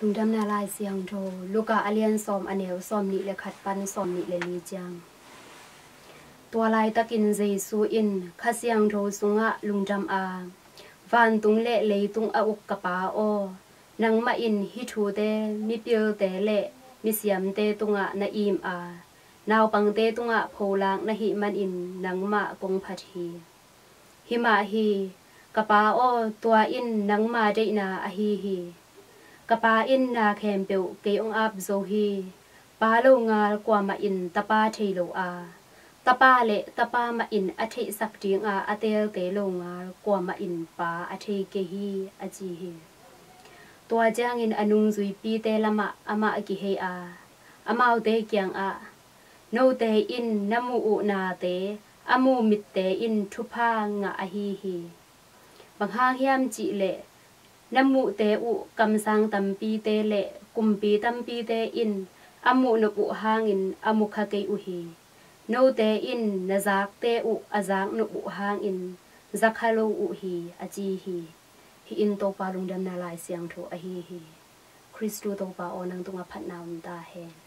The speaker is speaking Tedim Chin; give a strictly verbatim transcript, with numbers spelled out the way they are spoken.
Lungdamna Lai Siangtho, Luka a lian sawm, a neu sawm nih le khat pan sawm nih le li ciang. Tua laitakin Jesu in, Kha Siangtho sungah lungdam a, vantung le leitung a uk ka Pa aw, nangmah in hih thute mipilte le misiamte tungah na im a, naupangte tungah pholak na hih manin nangmah kong phat hi. Hi mah hi, ka Pa aw, tua in nangma deihna ahi hi. Ka Pa in na khempeuh kei hong ap zo hi. Pa longal kuamah in Tapa thei lo a, Tapa le Tapa mah in a theihsak dinga a teelte longal kuamah in Pa a thei kei hi, a ci hi. Tua ciangin a nungzuipite lamah amah kihei a, amaute kiangah, Note in na muh uh nate a mu mitte in thupha ngah ahi hi. Bang hang hiam cih leh, na muhte uh kamsang tampite le kumpi tampite in a muh nop uh hangin a mu kha kei uh hi. Note in na zakte uh a zak nop uh hangin za kha lo uh hi, a ci hi. Hih in Topa lungdamna Lai Siangtho ahi hi. Khristu Topa aw, nang tungah phatna om ta hen.